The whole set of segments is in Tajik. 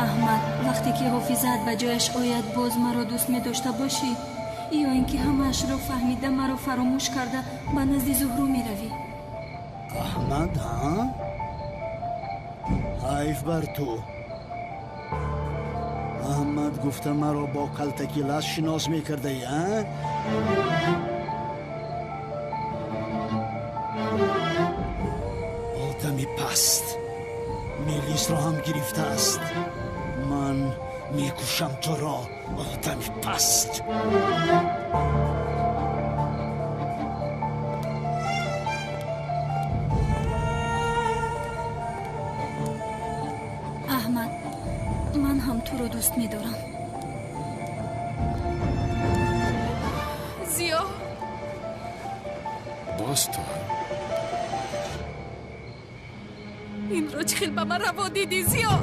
Аҳмад, вақте ки ҳофизаат ба ҷояш ояд, боз маро дӯст медошта бошӣ? Ё ин ки ҳамаашро фаҳмида маро фаромӯш карда ба назди Зуҳро меравӣ? Аҳмад, ҳа? Ҳайф бар ту. Аҳмад гуфта маро бо калтаки лас шинос мекардаӣ, а? Одами паст Мелисро ҳам гирифтааст. Ман мекушам туро, одами паст. Аҳмад, ман ҳам туро дӯст медорам. Зиё, боз ту? Инро чӣ хел ба ман раво дидӣ, Зиё?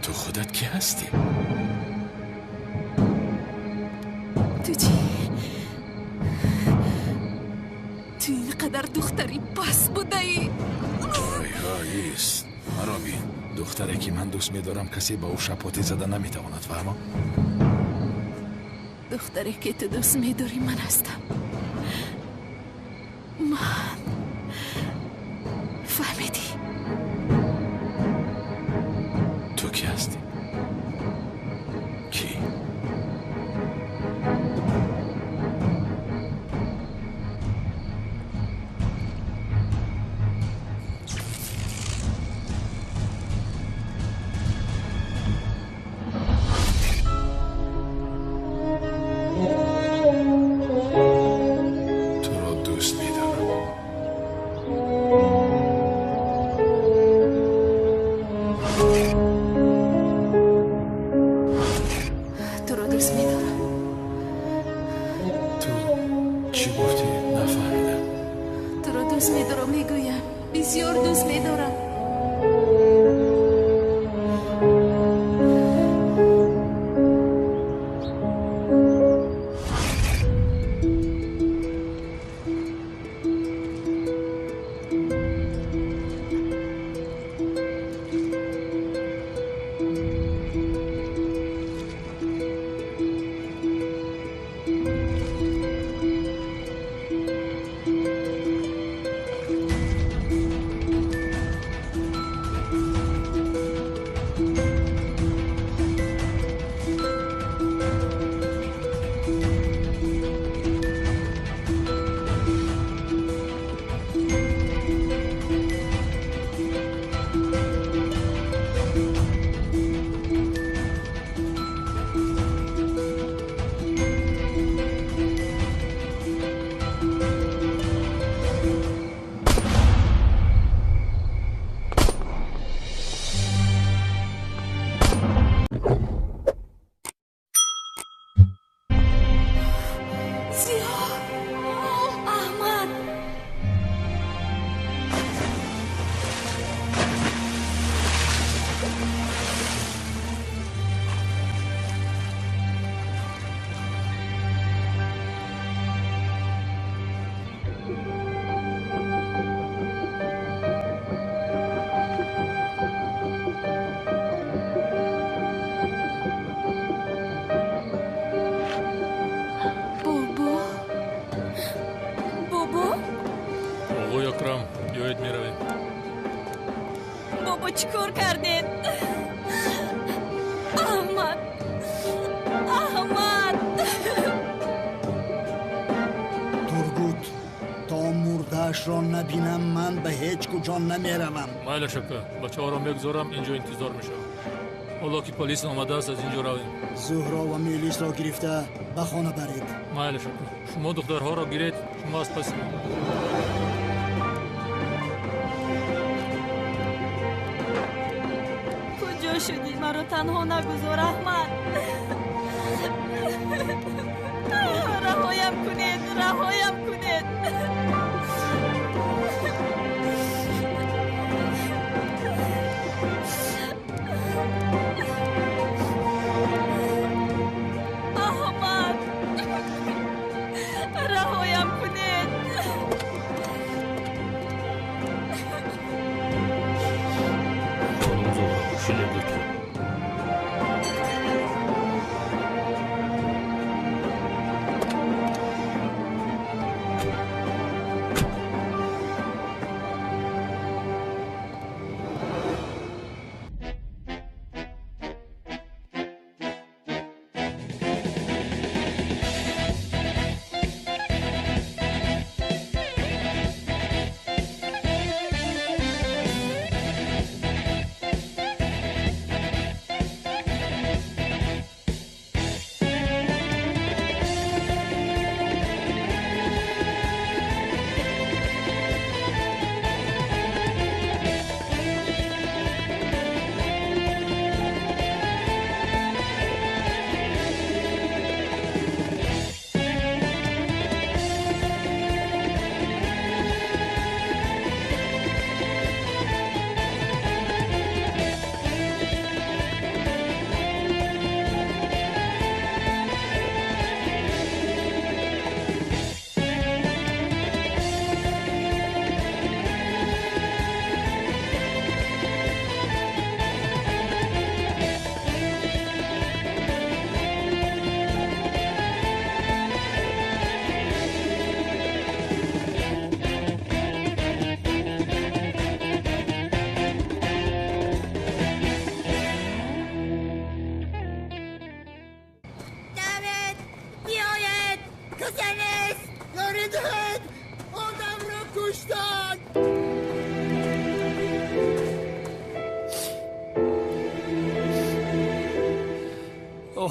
Ту худат кӣ ҳастӣ? Ту чӣ? Ту ин қадар духтари паст будаӣ? Ҳой ҳой, ист. Маро бин. Духтаре ки ман дӯст медорам, касе ба ӯ шапотӣ зада наметавонад, фаҳмо? Духтаре ки ту дӯст медорӣ ман ҳастам. Ман. Фаҳмидӣ? Ту кӣ ҳастӣ? Кӣ? Туро дӯст медорам. Туро дӯст медорам. Ту чӣ гуфтӣ? Нафаҳмидам. Туро дӯст медорам, мегӯям. Бисёр дӯст медорам. Зиё! Аҳмад! Бобо? Бобо? Оғои Акрам, биёед меравем. Бобо, чӣ кор кардед? Аҳмад! Аҳмад! Тургут, то мурдаашро набинам, ман ба ҳеҷ куҷо намеравам. Майлаш ака, бачаҳоро мегузорам, инҷо интизор мешавам. Ҳоло ки полис омадааст, аз инҷо равем. Зуҳро ва Мелисро гирифта ба хона баред. Майлаш ака, шумо духтарҳоро гиред, шумо аз паси ман. Куҷо шудӣ? Маро танҳо нагузор, Аҳмад. Раҳоям кунед, раҳоям кунед. Аҳмад, раҳоям кунед.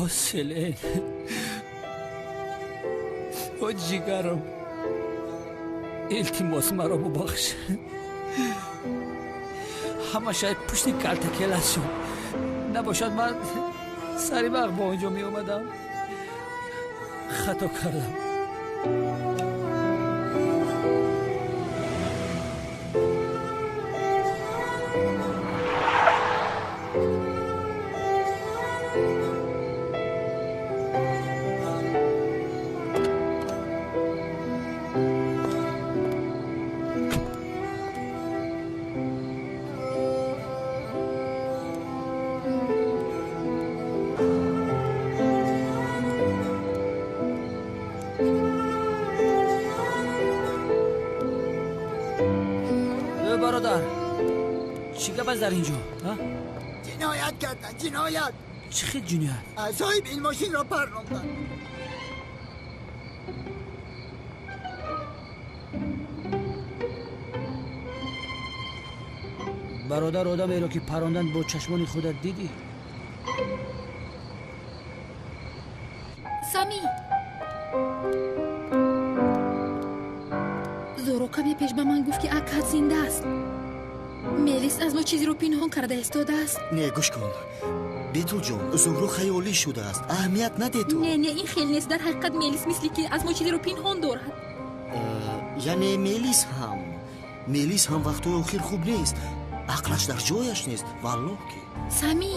О, Селен, о, ҷигарам, илтимос, маро бубахш. Ҳамааш пушти Калтакелас шуд. Набошад, ман сари вақт ба он ҷо меомадам. Хато кардам. Бародар, чӣ гап аст дар ин ҷо? Ҷиноят кардан, ҷиноят. Чӣ хел ҷиноят? Соҳиб ин мошинро парронданд. Бародар, одамеро ки паронданд бо чашмони худат дидӣ? Сами, Зоро каме пеш ба ман гуфт, ки Акад зинда аст. Мелис аз мо чизеро пинҳон карда истодааст. Не, гӯш кун, Бетулҷон, Зуҳро хаёлӣ шудааст, аҳамият наде ту. Не, не, ин хел нест. Дар ҳақиқат Мелис мисли ки аз мо чизеро пинҳон дорад. Яъне Мелис ҳам вақтҳои охир хуб нест, ақлаш дар ҷояш нест, валлоҳ ки. Сами.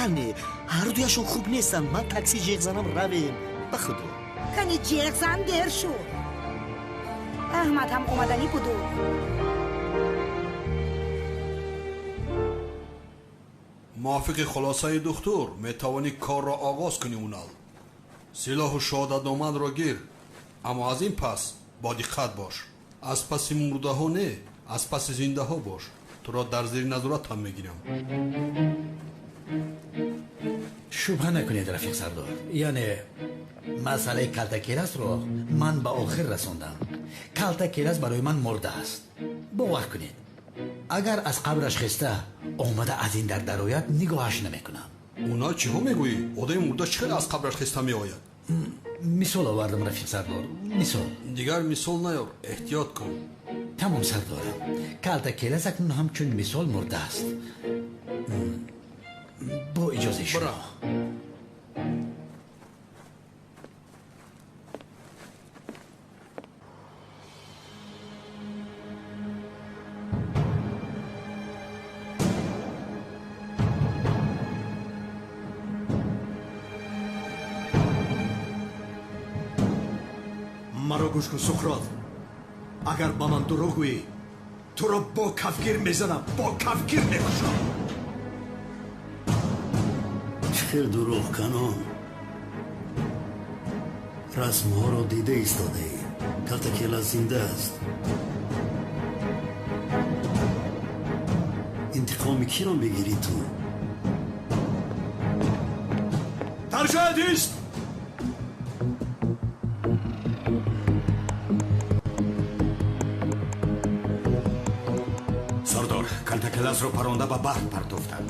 Яъне ҳардуяшон хуб нестанд. Ман такси ҷеғ занам, равем, ба худо. Кани, ҷеғ зан, дер шуд. Аҳмад ҳам омаданӣ буду. Мувофиқи хулосаи духтур метавонӣ корро оғоз кунӣ. Унал, силоҳу шоҳодатномаатро гир, аммо аз ин пас бо диққат бош. Аз паси мурдаҳо не, аз паси зиндаҳо бош. Туро дар зери назоратам мегирам. Шубҳа накунед, рафиқ сардор, яъне масъалаи Калтакеласро ман ба охир расондам. Калтакелас барои ман мурда аст. Бовар кунед, агар аз қабраш хеста омада аз ин дар дарояд, нигоҳаш намекунам. Уна, чиҳо мегӯӣ? Одами мурда чӣ хел аз қабраш хеста меояд? Мисол овардам, рафиқ сардор, мисол. Дигар мисол наёр, эҳтиёт кун. Тамом, сардорам. Калтакелас акнун ҳамчун мисол мурда аст. Бо иҷозаи шумо. Маро гӯш кун, Суқрот, агар ба ман дурӯғ гӯӣ, туро бо кафгир мезанам, бо кафгир мекушам. Чӣ хел дурӯғ, Канон? Расмҳоро дида истодаӣ, Калтакела зинда аст. Интиқоми киро мегирӣ ту? Дар ҷоят ист! Сардор, Калтакеласро паронда ба баҳр партофтанд.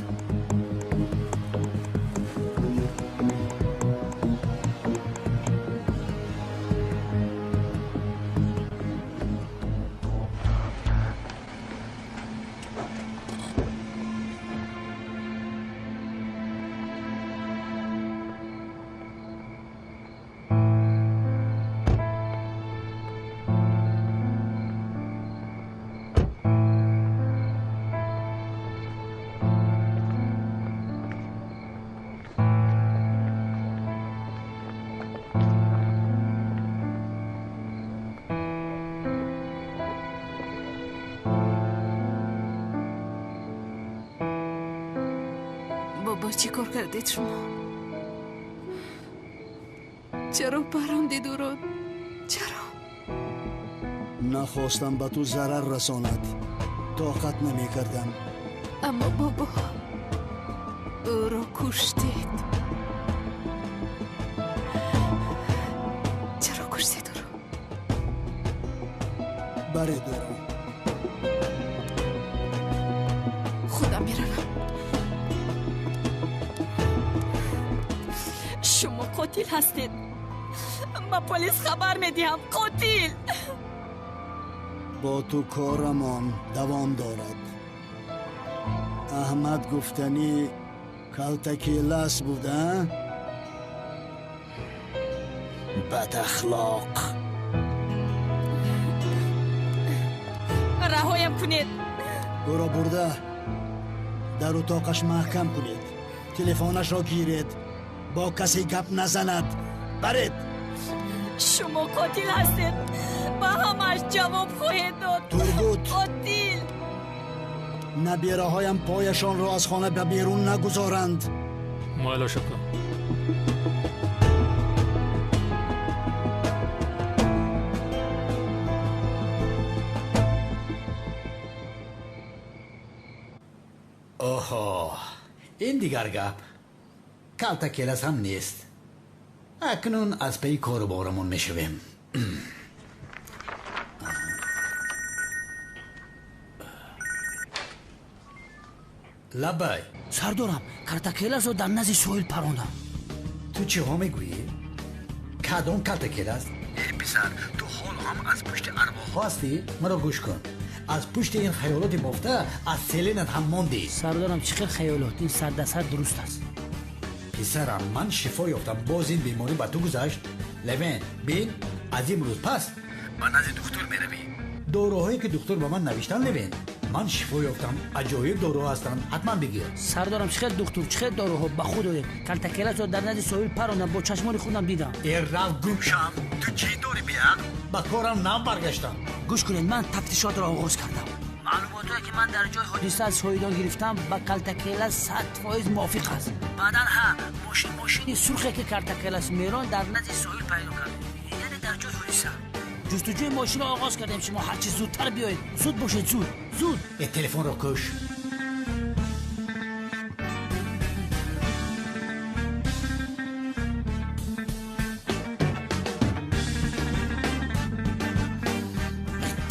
Бобо, чӣ кор кардед шумо? Чаро парондед ӯро? Чаро? Нахостам ба ту зарар расонад, тоқат намекардам. Аммо, бобо, ӯро куштед. Чаро куштед ӯро? Баред ӯро. Худам меравам. Қотил ҳастед. Ба полис хабар медиҳам. Қотил! Бо ту корамон давом дорад. Аҳмад гуфтанӣ калтакелас буда? Бадахлоқ. Раҳоям кунед. Ӯро бурда дар утоқаш маҳкам кунед. Телефонашро гиред. Бо касе гап назанад. Баред. Шумо қотил ҳастед. Ба ҳамааш ҷавоб хоҳед дод. Тургут. Қотил. Набираҳоям пояшонро аз хона ба берун нагузоранд. Майлаш ака. Оҳо, ин дигар гап. Калтакелас ҳам нест. Акнун аз пайи кору борамон мешавем. Лабай. Сардорам, калтакеласро дар назди соҳил парондам. Ту чиҳо мегӯӣ? Кадом калтакелас? Э, писар, ту ҳоло ҳам аз пушти арвоҳҳо ҳастӣ? Маро гӯш кун. Аз пушти ин хаёлоти бофта аз селенат ҳам мондӣ. Сардорам, чӣ хел хаёлот? Ин саддасад дуруст аст. Писарам, ман шифо ёфтам. Боз ин беморӣ ба ту гузашт. Левен, бин, аз имрӯз пас ба назди духтур меравӣ. Доруҳое ки духтур ба ман навиштан, Левен, ман шифо ёфтам. Аҷоиб доруҳо ҳастанд, ҳатман бигир. Сардорам, чӣ хел духтур, чӣ хел доруҳо? Ба худ оед. Калтакеласро дар назди соҳил парондам, бо чашмони худам дидам. Э, рав гум шав. Ту чӣ дорӣ беақл? Ба корам нав баргаштам. Гӯш кунед, ман тафтишотро оғоз кардам. Маълумотое ки ман дар ҷои ҳодиса аз шоҳидон гирифтам ба калтакелас 100% мувофиқ аст. Баъдан ҳа мошини сурхе ки калтакелас мерон дар назди соҳил пайдо кард, яъне дар ҷои ҳодиса. Ҷустуҷӯи мошинро оғоз кардем. Шумо ҳарчи зудтар биёед. Зуд бошед, зуд, зуд. Э, телефонро куш.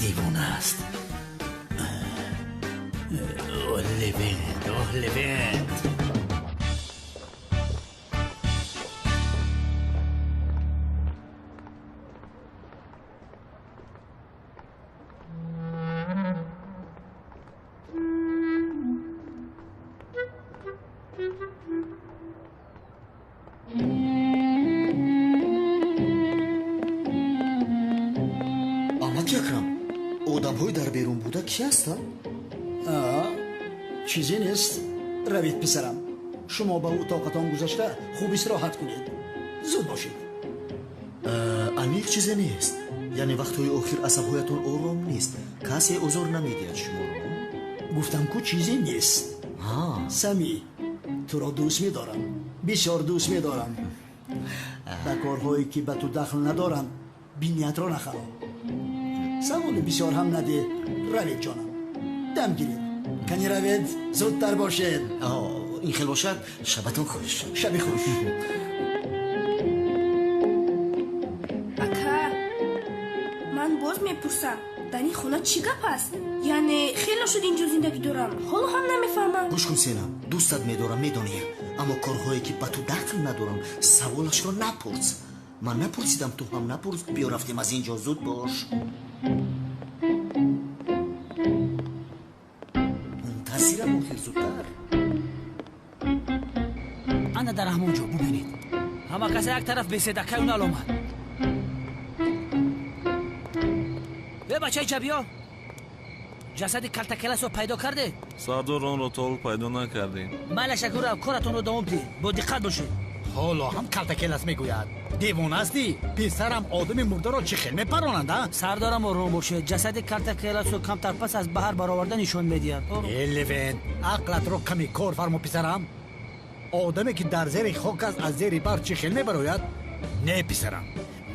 Девона аст. Левент, оҳ, Левент. Амаки Акрам, одамҳои дар берун буда кӣ ҳастанд? Чизе нест. Равед, писарам. Шумо ба утоқатон гузашта хуб истироҳат кунед. Зуд бошед. Аниқ чизе нест. Яъне вақтҳои охир асабҳоятон ором нест. Касе озор намедиҳад шуморо? Гуфтам ку чизе нест. Сами, туро дӯст медорам. Бисёр дӯст медорам. Ба корҳое ки ба ту дахл надоранд биниятро нахароб. Саволи бисёр ҳам надеҳ. Равед, ҷонам. Дам гиред. Кани равед, зудтар бошед. Ин хел бошад, шабатон хуш. Шаби хуш. Ака, ман боз мепурсам, дар ин хона чӣ гап аст? Яъне хело шуд инҷо зиндагӣ дорам, ҳоло ҳам намефаҳмам. Гӯш кун, Сена, дӯстат медорам, медонӣ, аммо корҳое ки ба ту дахл надорам, саволашро напурс. Ман напурсидам, ту ҳам напурс. Биё рафтем аз инҷо, зуд бош. Тарсидам охир, зудтар. Ана дар ҳамон ҷо бубинед. Ҳама каса як тараф беседа, кай унал омад. Бе бачаи ҷабиё, ҷасади калтакеласро пайдо кардед? Сардор, онро то ҳол пайдо накардем. Майла шакурав, коратонро давом диҳед. Бо диққат бошед. Ҳоло ҳам калтакелас мегӯяд. Девона ҳастӣ? Писарам, одами мурдаро чӣ хел мепаронанд, а? Сардорам, ором бошед. Ҷасади калтакеласро камтар пас аз баҳр бароварда нишон медиҳад. Э, Левент, ақлатро каме кор фармо, писарам. Одаме ки дар зери хок аст, аз зери баҳр чӣ хел мебарояд? Не, писарам,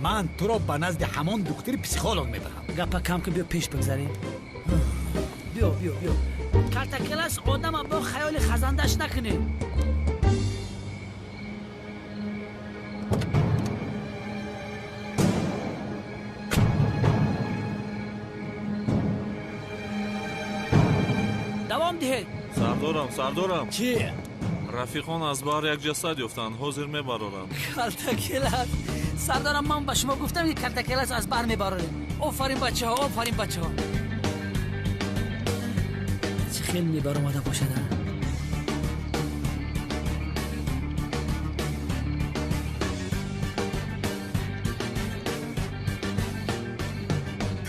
ман туро ба назди ҳамон духтури психолог мебарам. Гапа кам ки, биё пеш бигзарем. Биё, биё, биё. Калтакелас одама бо хаёли хазандааш накунед. Давом диҳед. Сардорам, сардорам. Чӣ? Рафиқон аз баҳр як ҷасад ёфтанд, ҳозир мебароранд. Калтакелас! Сардорам, ман ба шумо гуфтам, ки Калтакелас аз баҳр мебарорем. Офарин, бачаҳо, офарин, бачаҳо. Чӣ хел мебаромада бошад, а?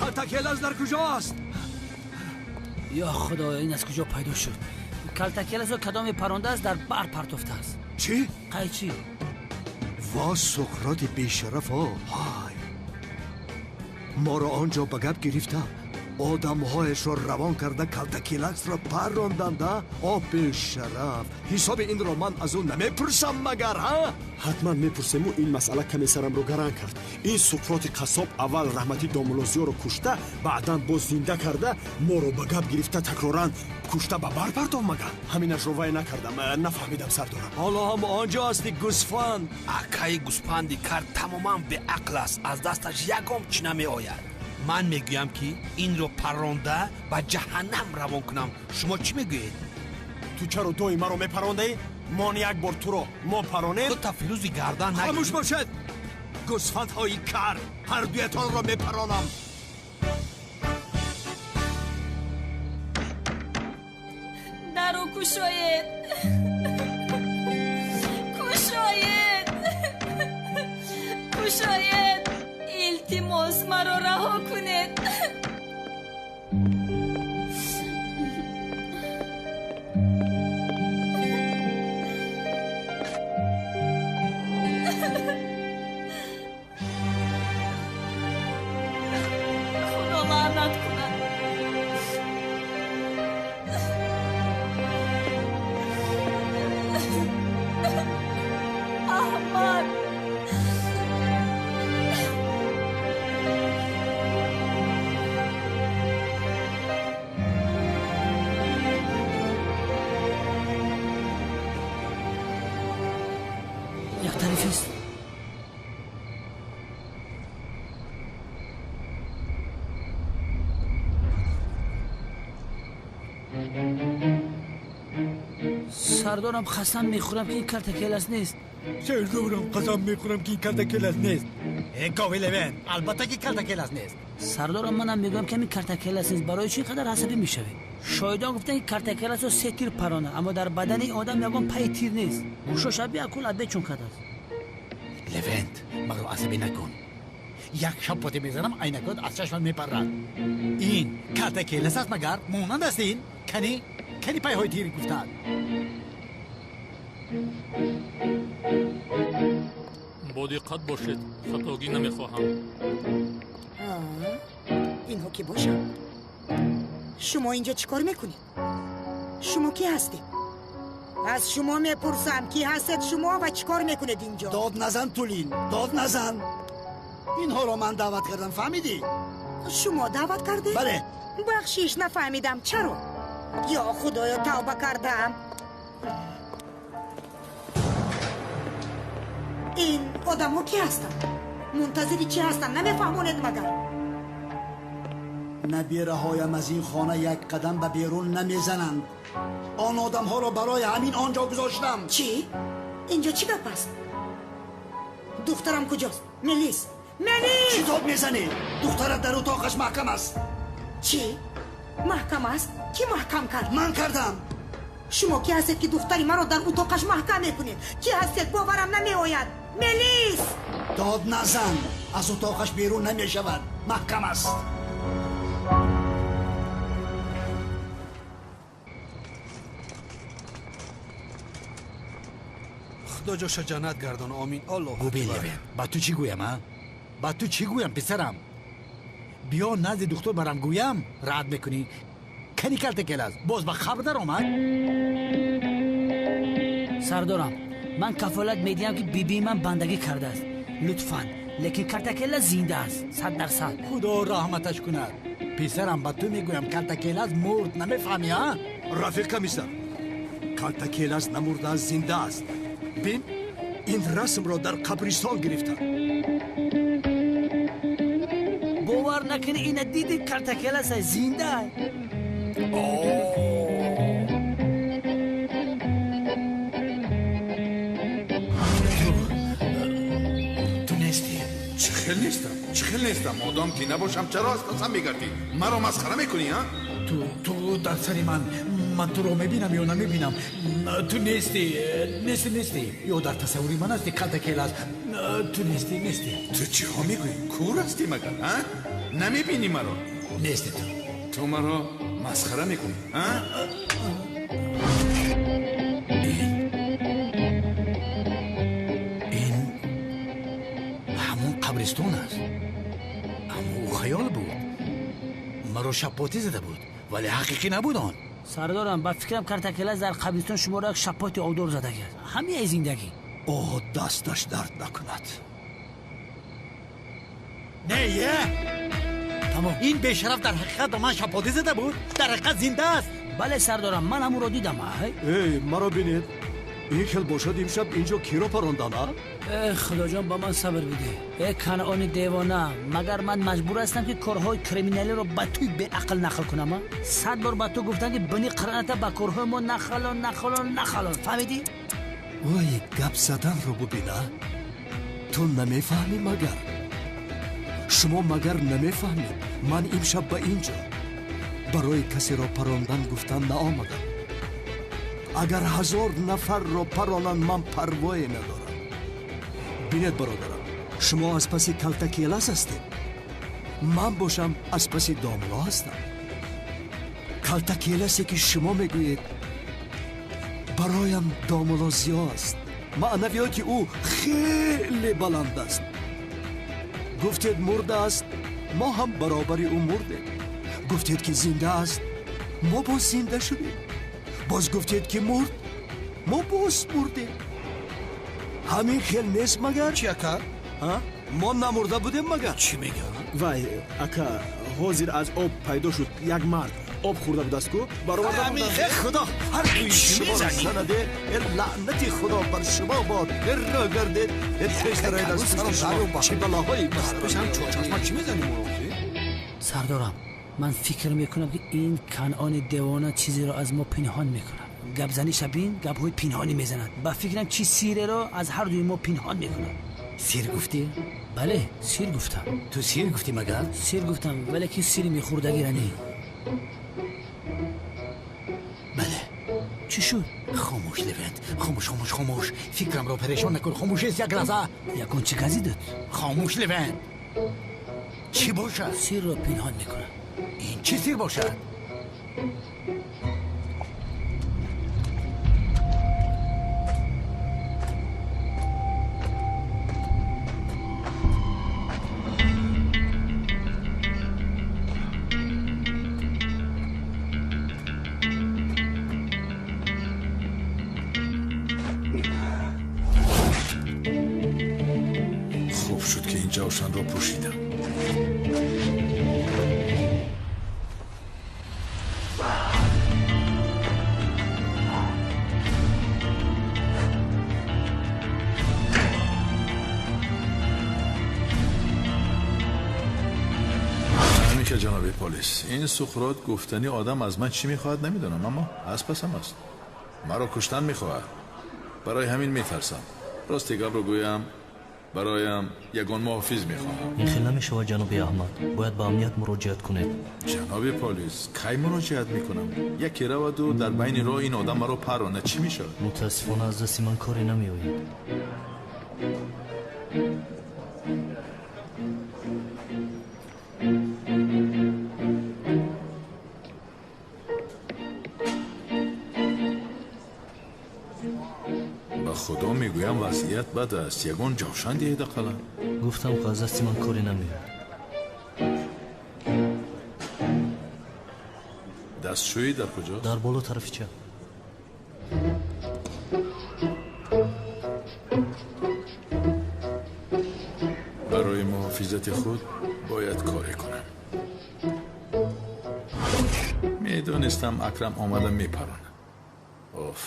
Калтакелас дар куҷо аст? Ё Худоё, ин аз куҷо пайдо шуд? Калтакеласро кадоме парондааст, дар баҳр партофтааст. Чӣ? Қайчӣ. Во, Суқроти бешарафо! Ҳай, моро он ҷо ба гап гирифта, одамҳояшро равон карда, Калтакеласро парронданд, а? О, бешараф, ҳисоби инро ман аз ӯ намепурсам магар, ҳа? Ҳатман мепурсему. Ин масъала каме сарамро гаранг кард. Ин Суқроти қассоб аввал раҳматӣ домулозиёро кушта, баъдан боз зинда карда, моро ба гап гирифта, такроран кушта, ба бар партов магар. Ҳаминашро вай накардам, нафаҳмидам, сардорам. Ҳоло ҳам он ҷо ҳасти, гӯсфанд. Акаи гӯспанди кар тамоман беақл аст, аз дасташ ягон чӣ намеояд. Ман мегӯям, ки инро парронда ба ҷаҳаннам равон кунам. Шумо чӣ мегӯед? Ту чаро доим маро мепарондаӣ? Мон як бор туро мо паронем. Ту тафилӯзи гардан нагир. Хомӯш бошед, гӯсфандҳои кар, ҳардуятонро мепаронам. Даро кушоед, кушоед, кушоед! Илтимос, маро раҳо кунед. Худо лаънат кунад. Аҳмад! Як тарифист. Сардорам, қасам мехӯрам, ки ин Калтакелас нест. Сардорам, қасам мехӯрам, ки ин Калтакелас нест. Э, гови Левент, албатта ки Калтакелас нест. Сардорам, манам мегӯям, ки ҳамин Калтакелас нест. Барои чӣ ин қадар асабӣ мешавед? Шоҳидон гуфтанд, ки Калтакеласро се тир паронда, аммо дар бадани одам ягон пайи тир нест. Гӯшош абиакул абечун кардааст. Левент, маро асабӣ накун. Як шапоте мезанам, айнакот аз чашмат мепаррад. Ин Калтакелас аст магар? Монанд аст ин? Кани, кани пайҳои тир гуфтанд. Бо диққат бошед, хатогӣ намехоҳам. Инҳо ки бошанд? Шумо инҷо чӣ кор мекунед? Шумо кӣ ҳастед? Аз шумо мепурсам, кӣ ҳастед шумо ва чӣ кор мекунед инҷо? Дод назан, Тулин, дод назан. Инҳоро ман даъват кардам, фаҳмидӣ? Шумо даъват кардед? Бале. Бахшиш, нафаҳмидам, чаро? Ё Худоё, тавба кардам. Ин одамҳо кӣ ҳастанд? Мунтазири чӣ ҳастанд? Намефаҳмонед магар? Набираҳоям аз ин хона як қадам ба берун намезананд. Он одамҳоро барои ҳамин он ҷо гузоштам. Чӣ? Инҷо чӣ гап аст? Духтарам куҷост? Мелис, Мелис! Чӣ дод мезанӣ? Духтарат дар утоқаш маҳкам аст. Чӣ? Маҳкам аст? Кӣ маҳкам кард? Ман кардам. Шумо кӣ ҳастед, ки духтари маро дар утоқаш маҳкам мекунед? Кӣ ҳастед? Боварам намеояд. Мелис! Дод назан, аз утоқаш берун намешавад, маҳкам аст. Худо ҷоша ҷаннат гардон, омин. Аллоҳ. Губин Левент, ба ту чӣ гӯям, а? Ба ту чӣ гӯям, писарам? Биё назди духтур барам, гӯям, рад мекунӣ. Кани Калтакелас боз ба қабр даромад? Сардорам, ман кафолат медиҳам, ки бибии ман бандагӣ кардааст. Лутфан, лекин Калтакелас зинда аст, 100%. Худо раҳматаш кунад. Писарам, ба ту мегӯям, Калтакелас мурд, намефаҳмӣ, а? Рафиқ комиссар, Калтакелас намурдааст, зинда аст. Бин, ин расмро дар қабристон гирифтам. Бовар накунӣ, ина диди, Калтакелас зинда. хел нестам, чӣ хел нестам? Одам ки набошам, чаро аз пасам мегардӣ? Маро масхара мекунӣ, а? Ту дар сари ман, ман туро мебинам ё намебинам? Ту нестӣ, нестӣ, нестӣ. Ё дар тасаввури ман ҳастӣ, Калтакелас. Ту нестӣ, нестӣ. Ту чиҳо мегӯӣ? Кур ҳастӣ магар, а? Намебинӣ маро? Нестӣ ту. Ту маро масхара мекунӣ, а? Ин ҳамон қабристон аст. Аммо ӯ хаёл буд. Маро шапотӣ зада буд, вале ҳақиқӣ набуд он. Сардорам, ба фикрам Картакелас дар қабристон шуморо як шапоти обдор задагиаст. Ҳамияи зиндагӣ. О, дасташ дард накунад. Не, е! Тамом. Ин бешараф дар ҳақиқат ба ман шапотӣ зада буд? Дар ҳақиқат зинда аст. Бале, сардорам, ман ҳамонро дидам. Эй, маро бинед. Ин хел бошад имшаб инҷо киро парондан, а? Э, худоҷон, ба ман сабр бидеҳ. Э, Канъони девона, магар ман маҷбур ҳастам, ки корҳои криминалиро ба туй беақл нақл кунам, а? 100 бор ба ту гуфтам, ки бини қираната ба корҳои мо нахалон, нахалон, нахалон. Фаҳмидӣ? Вой, гап заданро бубина. Ту намефаҳмӣ магар? Шумо магар намефаҳмед? Ман имшаб ба инҷо барои касеро парондан гуфтан наомадам. Агар 1000 нафарро паронанд, ман парвое надорам. Бинед, бародарам, шумо аз паси Калтакелас ҳастед, ман бошам аз паси домло ҳастам. Калтакеласе ки шумо мегӯед, бароям домло зиё аст. Маънавиёти ӯ хеле баланд аст. Гуфтед мурда аст, мо ҳам баробари ӯ мурдем. Гуфтед ки зинда аст, мо боз зинда шудем. Боз гуфтед ки мурд, мо боз мурдем. Ҳамин хел нест магар? Чи, ака? Мо намурда будем магар? Чӣ мегӯям? Вай, ака, ҳозир аз об пайдо шуд як мард. Об хӯрда будааст ку? Бароварда бурданд. Худо ҳар дуи шуморо занаде, лаънати Худо бар шумо бод. Ро гардед, пеш дароед аз пушти шумо. Чӣ балоҳое пешам чорчашма чӣ мезанӣ моро? Сардорам, ман фикр мекунам, ки ин Канъони девона чизеро аз мо пинҳон мекунад. Гапзаниша бин, гапҳои пинҳонӣ мезанад. Ба фикрам, чи сирреро аз ҳар дуи мо пинҳон мекунад. Сир гуфтӣ? Бале, сир гуфтам. Ту сир гуфтӣ магар? Сир гуфтам, валекин сири мехӯрдагира не. Бале. Чӣ шуд? Хомӯш, Левент, хомӯш, хомӯш, хомӯш. Фикрамро парешон накун. Хомӯш аст як лаҳза. Ягон чӣ газидад? Хомӯш, Левент. Чӣ бошад? Сирро пинҳон мекунад. Ин чӣ сир бошад? Хуб шуд, ки ин ҷавшанро пӯшидам. Ҳамин ҷаноби полис, ин Суқрот гуфтани одам аз ман чӣ мехоҳад намедонам, аммо аз пасам аст. Маро куштан мехоҳад. Барои ҳамин метарсам. Рости гапро гӯям, бароям ягон муҳофиз мехоҳам. Ин хел намешавад, ҷаноби Аҳмад. Бояд ба амният муроҷиат кунед. Ҷаноби полис, кай муроҷиат мекунам? Яке раваду дар байни роҳ ин одам маро паронад, чӣ мешавад? Мутаассифона, аз дасти ман коре намеояд. Ба худо мегӯям, вазъият бад аст. Ягон ҷавшан диҳед ақаллан. Гуфтам, ки аз дасти ман коре намеояд. Дастшӯӣ дар куҷост? Дар боло, тарафи чап. Барои муҳофизати худ бояд коре кунам. Медонистам, Акрам омада мепаронад. Оф.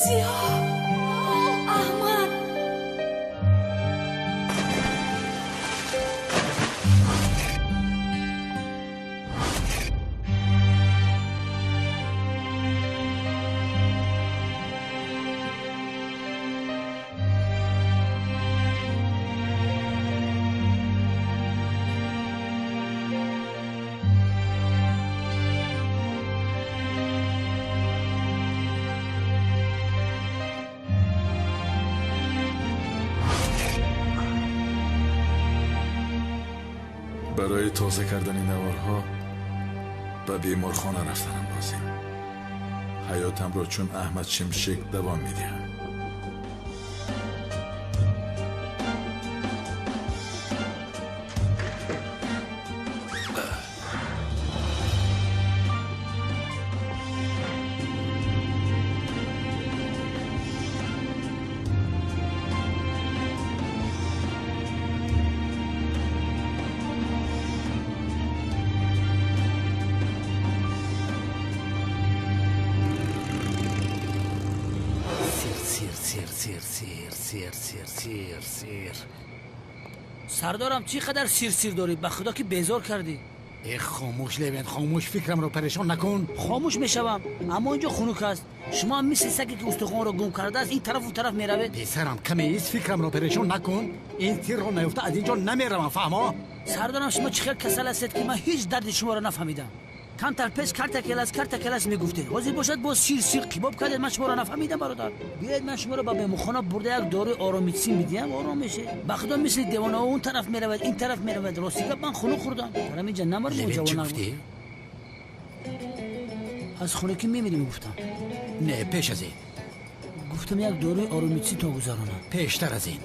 Зиё! Аҳмад! Барои тоза кардани наворҳо ба беморхона рафтанам лозим. Ҳаётамро чун Аҳмад Шимшек давом медиҳам. Сардорам, чӣ қадар сир-сир дорӣ? Ба худо ки безор кардӣ. Э, хомӯш Левент, хомӯш, фикрамро парешон накун. Хомӯш мешавам, аммо инҷо хунук аст. Шумо ҳам мисли саге ки устухонро гум кардааст, ин тарафу тараф меравед. Писарам, каме ист, фикрамро парешон накун. Ин сирро наёфта аз инҷо намеравам, фаҳмо? Сардорам, шумо чӣ хел касал ҳастед, ки ман ҳеҷ дарди шуморо нафаҳмидам. Камтар пеш карта келас, карта келас мегуфтед. Ҳозир бошад боз сир сир қибоб кардед, ман шуморо нафаҳмидам, бародар. Биёед ман шуморо ба беморхона бурда як дорои оромитсин медиҳам, ором мешед. Ба худо мисли девонаҳо он тараф меравад, ин тараф меравад. Рости гап, ман хунук хӯрдам. Тарам инҷа намард ҷавона. Аз хунукӣ мемирем, гуфтам. Не, пеш аз ин. Гуфтам як дорои оромитсин то гузаронам. Пештар аз ин.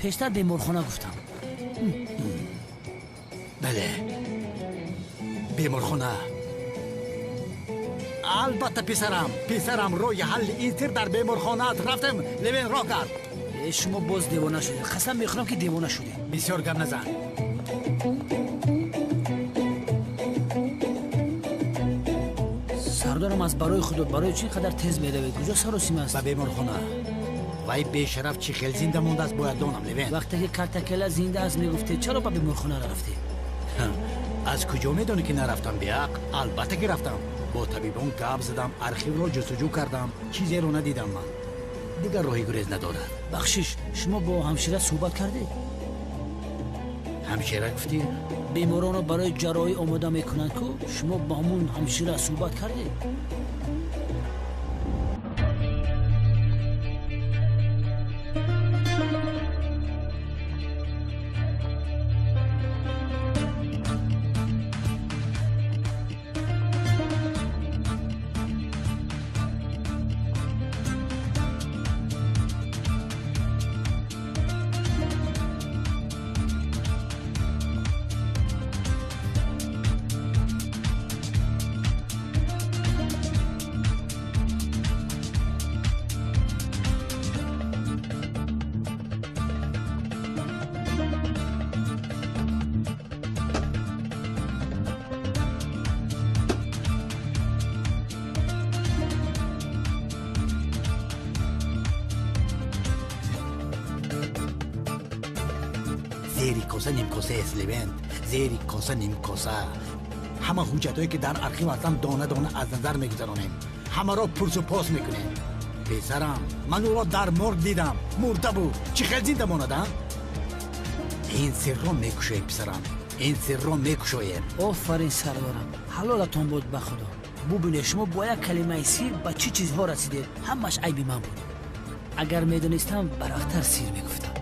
Пештар беморхона гуфтам. Бале. Беморхона. Албатта, писарам, писарам, роҳи ҳалли ин сир дар беморхона аст. Рафтем, Левен, роҳ кард. Э, шумо боз девона шудед. Қасам мехӯрам, ки девона шудед. Бисёр гап назан. Сардорам, аз барои худо, барои чӣ қадар тез меравед? Куҷо саросима аст? Ба беморхона. Вай бешараф чӣ хел зинда мондааст, бояд донам, Левен. Вақте ки картакела зинда аст мегуфтед, чаро ба беморхона нарафтед? Аз куҷо медонӣ, ки нарафтам, беақл? Албатта ки рафтам. Бо табибон гап задам, архивро ҷустуҷӯ кардам, чизеро надидам ман. Дигар роҳи гурез надорад. Бахшиш, шумо бо ҳамшира суҳбат кардед? Ҳамшира гуфтӣ? Беморонро барои ҷарроҳӣ омода мекунанд ку, шумо бо ҳамун ҳамшира суҳбат кардед? Зери коса нимкоса аст, Левент, зери коса нимкоса. Ҳама ҳуҷҷатҳое, ки дар архив ҳастанд, дона дона аз назар мегузаронем, ҳамаро пурсу пос мекунем. Писарам, ман ӯро дар морг дидам, мурда буд. Чӣ хел зинда монад, а? Ин сирро мекушоем, писарам, ин сирро мекушоем. Офарин, сардорам, ҳалолатон буд, ба худо. Бубинед, шумо бо як калимаи сир ба чӣ чизҳо расидед. Ҳамаш айби ман буд. Агар медонистам, барвақттар сир мегуфтам.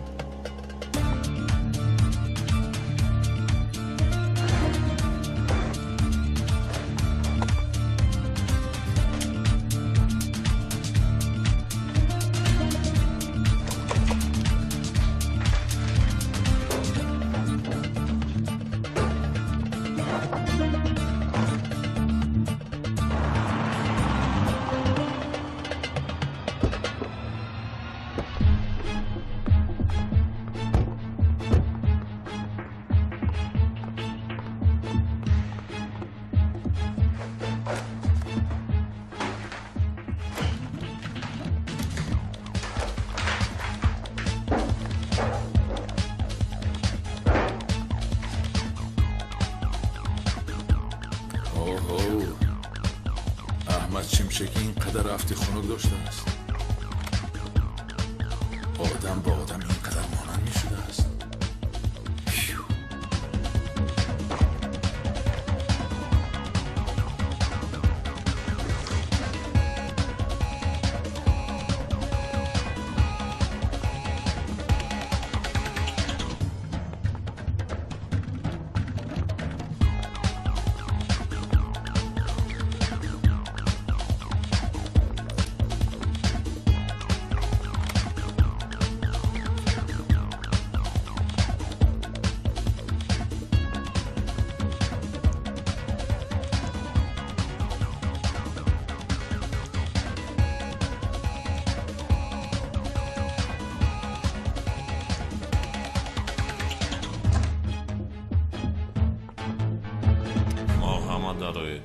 Аҳмад Шимшек ин қадар афти хунук доштааст. Одам ба одам ин қадар монанд мешудааст. Бароед.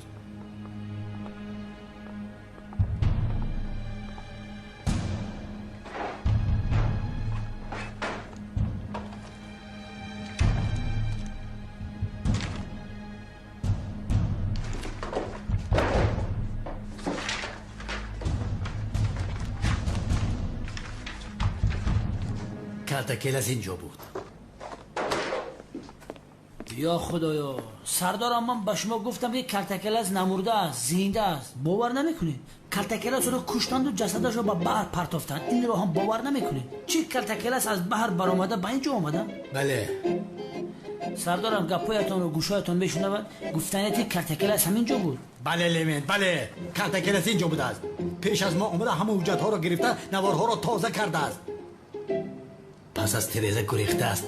Калтакелас инҷо буд. Ё худоё, сардорам, ман ба шумо гуфтам, ки Калтакелас намурда аст, зинда аст. Бовар намекунед. Калтакеласро куштанду ҷасадашро ба баҳр партофтанд. Инро ҳам бовар намекунед. Чӣ, Калтакелас аз баҳр баромада ба ин ҷо омада? Бале. Сардорам, гапҳоятонро гӯшҳоятон мешунавад. Гуфтанед, ки Калтакелас ҳамин ҷо буд. Бале, Левент, бале, Калтакелас ин ҷо будааст. Пеш аз мо омада, ҳама ҳуҷҷатҳоро гирифта, наворҳоро тоза кардааст. Пас аз тиреза гурехтааст.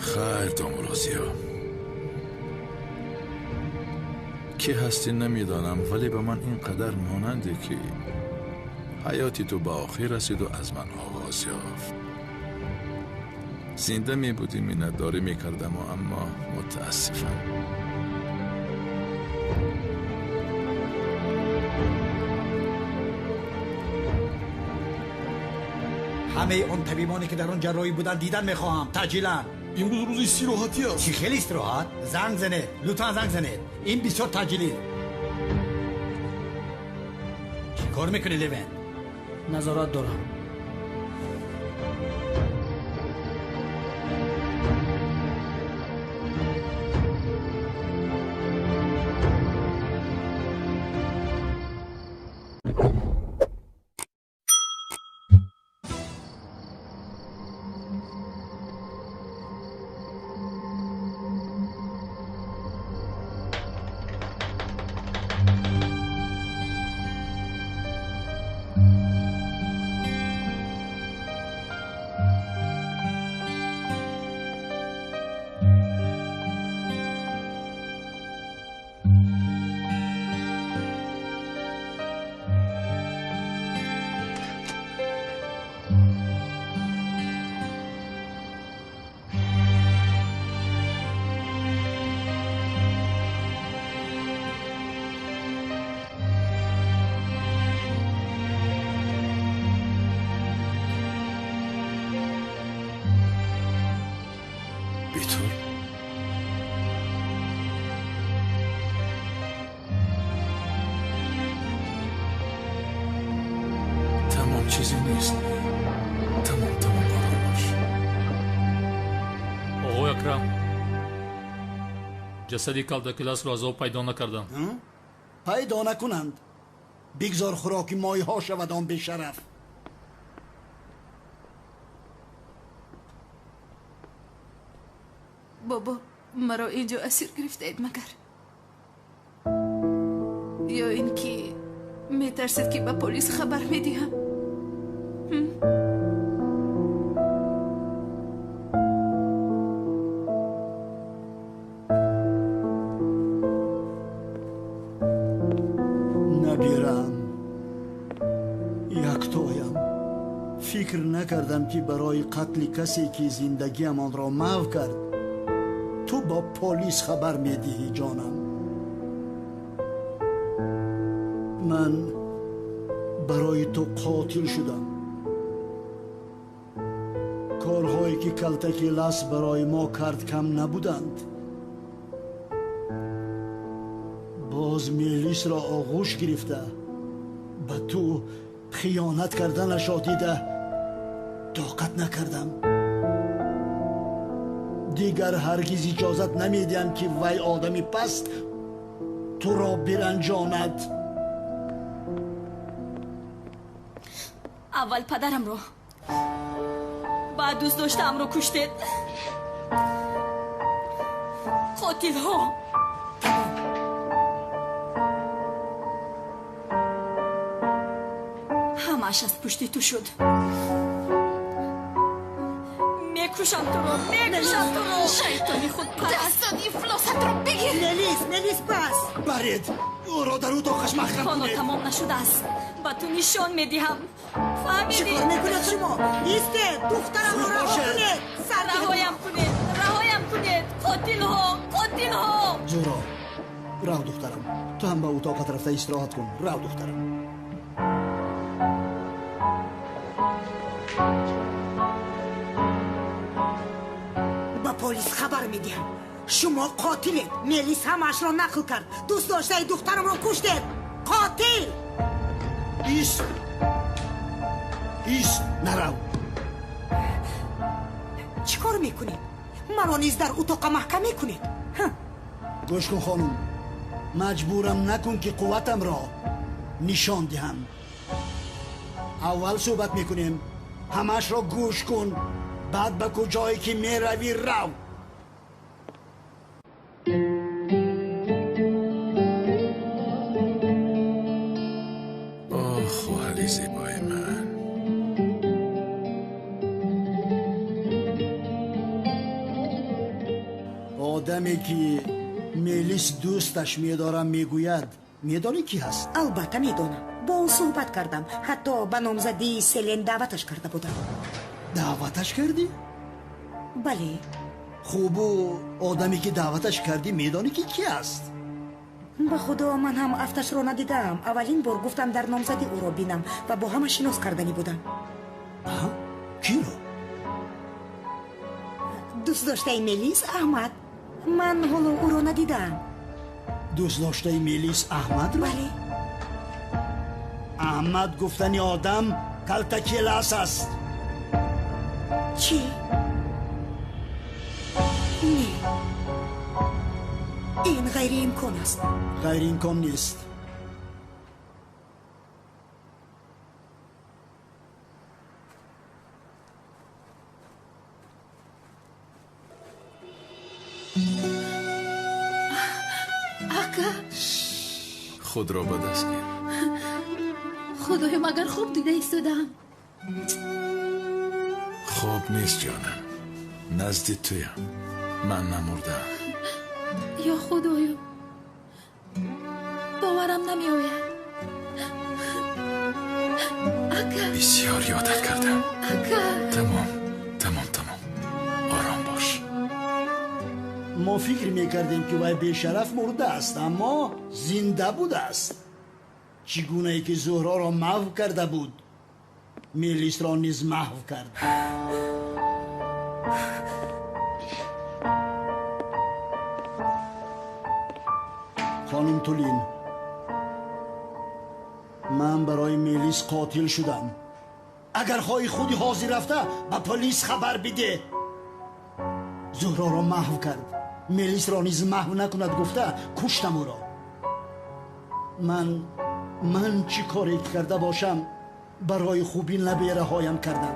Хайр, домулозиё, кӣ ҳастӣ намедонам, вале ба ман ин қадар монанде, ки ҳаёти ту ба охир расиду аз ман оғоз ёфт. Зинда мебудӣ, миннатдорӣ мекардаму, аммо мутаассифам. Ҳамаи он табибоне, ки дар он ҷарроҳӣ буданд, дидан мехоҳам таъҷилан. Имрӯз рӯзи истироҳатӣ аст. Чӣ хеле истироҳат? Занг занед, лутфан занг занед, ин бисёр таъҷилист. Чӣ кор мекунӣ, Левент? Назорат дорам. Бетул, тамом, чизе нест, тамом, тамом, ором бош. Оғои Акрам, ҷасади Калтакеласро аз об пайдо накардам. Пайдо накунанд, бигзор хӯроки моҳиҳо шавад он бешараф. Бобо, маро инҷо асир гирифтаед магар? Ё ин ки метарсед, ки ба полис хабар медиҳам? Набирам, яктоям. Фикр накардам, ки барои қатли касе, ки зиндагиамонро маҳв кард, ту бо полис хабар медиҳӣ. Ҷонам, ман барои ту қотил шудам. Корҳое, ки Калтакелас барои мо кард, кам набуданд. Боз Мелисро оғӯш гирифта, ба ту хиёнат карданашро дида, тоқат накардам. Дигар ҳаргиз иҷозат намедиҳам, ки вай одами паст туро биранҷонад. Аввал падарамро, баъд дӯст доштаамро куштед. Қотилҳо! Ҳамааш аз пушти ту шуд. Мекушам туро, мекушам туро. Шайтони худпараст. Дастони ифлосатро бигир. Мелис, Мелис, бас. Баред, ӯро дар утоқаш маҳкам Ҳоло кунед. тамом нашудааст. Ба ту нишон медиҳам. Фаҳмидӣ? Чӣ кор мекунед шумо? Истед, духтарамро раҳо кунед. Сар Раҳоям кунед, раҳоям кунед. Қотилҳо, қотилҳо. Зуҳро, рав духтарам. Ту ҳам ба утоқат рафта истироҳат кун. Рав духтарам. Ба полис хабар медиҳам. Шумо қотилед. Мелис ҳамаашро нақл кард. Дӯст доштаи духтарамро куштед. Қотил! Ист! Ист, нарав. Чӣ кор мекунед? Маро низ дар утоқа маҳкам мекунед? Гӯш кун, хонум. Маҷбурам накун ки қувватамро нишон диҳам. Аввал суҳбат мекунем. Ҳамаашро гӯш кун. Баъд ба куҷое ки меравӣ рав. Оҳ, хоҳари зебои ман. Одаме ки Мелис дӯсташ медорам мегӯяд, медонӣ ки ҳаст? Албатта медонам. Бо ӯ суҳбат кардам. Ҳатто ба номзадии Селен даъваташ карда будам. Даъваташ кардӣ? Бале. Хубу одаме ки даъваташ кардӣ медонӣ ки ки аст? Ба худо, ман ҳам афташро надидаам. Аввалин бор гуфтам дар номзадӣ ӯро бинам ва бо ҳама шинос карданӣ будам. Киро? Дӯст доштаи Мелис Аҳмад. Ман ҳоло ӯро надидаам. Дӯст доштаи Мелис Аҳмадро? Бале. Аҳмад гуфтани одам калтакелас аст. Чӣ? Не, ин ғайриимкон аст. Ғайриимкон нест. Ака, Худро ба даст гир. Худоё, магар хуб дида истодаам? Хоб нест, ҷонам. Назди туям. Ман намурдаам. Ё худоё, боварам намеояд. Ака, Бисёр ёдат кардам. ака. Тамом, тамом, тамом. Ором бош. Мо фикр мекардем ки вай бешараф мурдааст, аммо зинда будааст. Чӣ гунае ки Зуҳроро маҳв карда буд, Мелисро низ маҳв кард. Хонум Тулин, ман барои Мелис қотил шудам. Агар хоҳӣ худи ҳозир рафта ба полис хабар бидеҳ. Зуҳроро маҳв кард, Мелисро низ маҳв накунад гуфта куштам ӯро. Ман чӣ коре карда бошам, барои хуби набераҳоям кардам.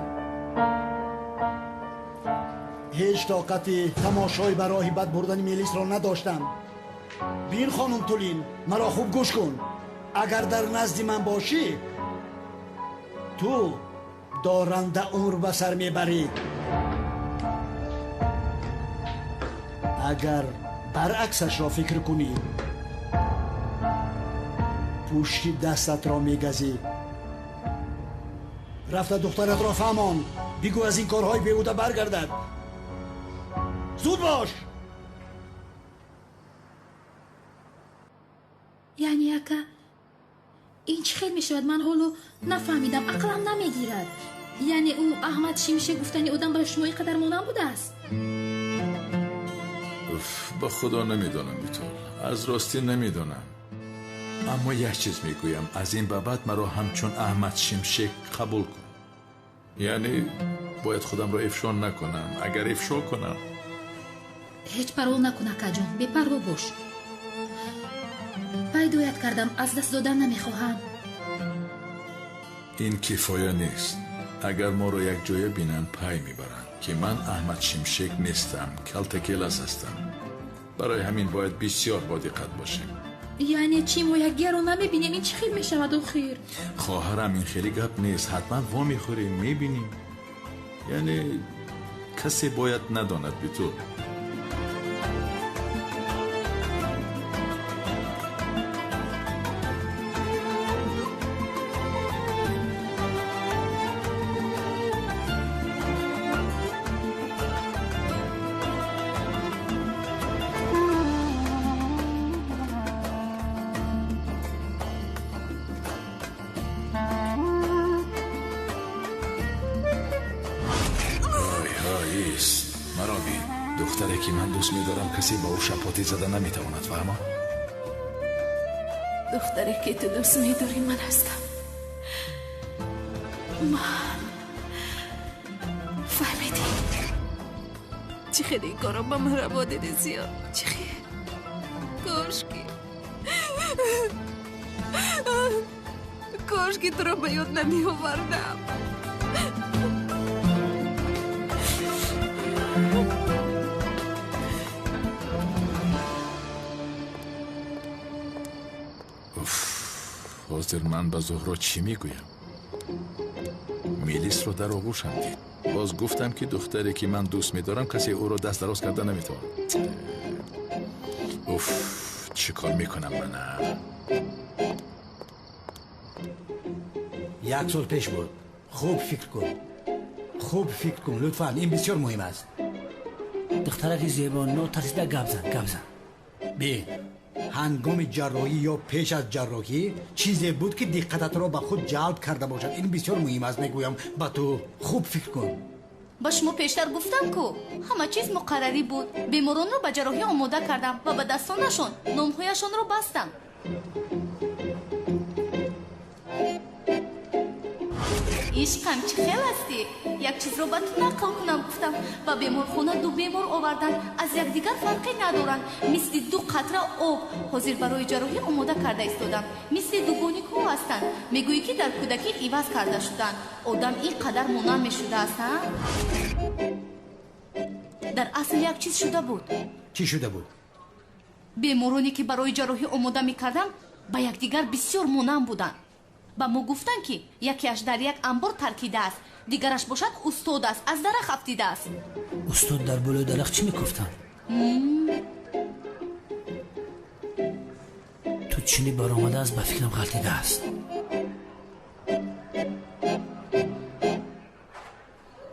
Ҳеҷ тоқати тамошои ба роҳи бад бурдани Мелисро надоштам. Бин, хонум Тулин, маро хуб гӯш кун. Агар дар назди ман бошӣ, ту доранда умр ба сар мебарӣ. Агар баръаксашро фикр кунӣ, пушти дастатро мегазӣ. Рафта духтаратро фаҳмон, бигӯ аз ин корҳои беҳуда баргардад. Зуд бош. Яъне, ака, ин чӣ хел мешавад? Ман ҳоло нафаҳмидам, ақлам намегирад. Яъне ӯ Аҳмад Шимшек гуфтани одам ба шумо ин қадар монанд будааст? Уф, ба худо намедонам, Битол. Аз ростӣ намедонам. Аммо як чиз мегӯям, аз ин ба баъд маро ҳамчун Аҳмад Шимшек қабул кун. Яъне бояд худамро ифшо накунам. Агар ифшо кунам, Ҳеҷ парво накун, акаҷон, бепарво бош. Пайдоят кардам, аз даст додан намехоҳам. Ин кифоя нест. Агар моро якҷоя бинанд, пай мебаранд, ки ман Аҳмад Шимшек нестам, Калтакелас ҳастам. Барои ҳамин бояд бисёр бодиққат бошем. Яъне чӣ, мо якдигарро намебинем? Ин чӣ хел мешавад охир? Хоҳарам, ин хеле гап нест. Ҳатман вомехӯрем, мебинем. Яъне Касе бояд надонад Битул. Духтаре ки ман дӯст медорам, касе ба ӯ шапотӣ зада наметавонад, фаҳмо? Духтаре ки ту дӯст медорӣ ман ҳастам. Ман. Фаҳмидӣ? Чӣ хел ин корро ба ман раво дидӣ, Зиё? Чӣ хел? Кошки туро ба ёд намеовардам. Ҳозир ман ба Зуҳро чӣ мегӯям? Мелисро дар оғӯшам дид. Боз гуфтам ки духтаре ки ман дӯст медорам, касе ӯро даст дароз карда наметавонад. Уф, чӣ кор мекунам манам? Як сол пеш буд. Хуб фикр кун. Хуб фикр кун, лутфан, ин бисёр муҳим аст. Духтараки зебо, нотарсида гап зан, гап зан. Бин, ҳангоми ҷарроҳӣ ё пеш аз ҷарроҳӣ чизе буд ки диққататро ба худ ҷалб карда бошад. Ин бисёр муҳим аст, мегӯям ба ту. Хуб фикр кун. Ба шумо пештар гуфтам ку ҳама чиз муқаррарӣ буд. Беморонро ба ҷарроҳӣ омода кардам ва ба дастонашон номҳояшонро бастам. Ишқам, чӣ хел ҳастӣ? Як чизро ба ту нақл кунам гуфтам. Ба беморхона ду бемор оварданд, аз якдигар фарқе надоранд, мисли ду қатра об. Ҳозир барои ҷарроҳӣ омода карда истодам. Мисли дугоникҳо ҳастанд. Мегӯӣ ки дар кӯдакӣ иваз карда шуданд. Одам ин қадар монанд мешудааст, ҳа? Дар асл як чиз шуда буд. Чӣ шуда буд? Бемороне ки барои ҷарроҳӣ омода мекардам, ба якдигар бисёр монанд буданд. Ба мо гуфтанд ки якеаш дар як амбор таркидааст, дигараш бошад устод аст, аз дарахт афтидааст. Устод дар болои дарахт чӣ мекуфтанд? Ту чунӣ баромадааст, ба фикрам ғалтидааст.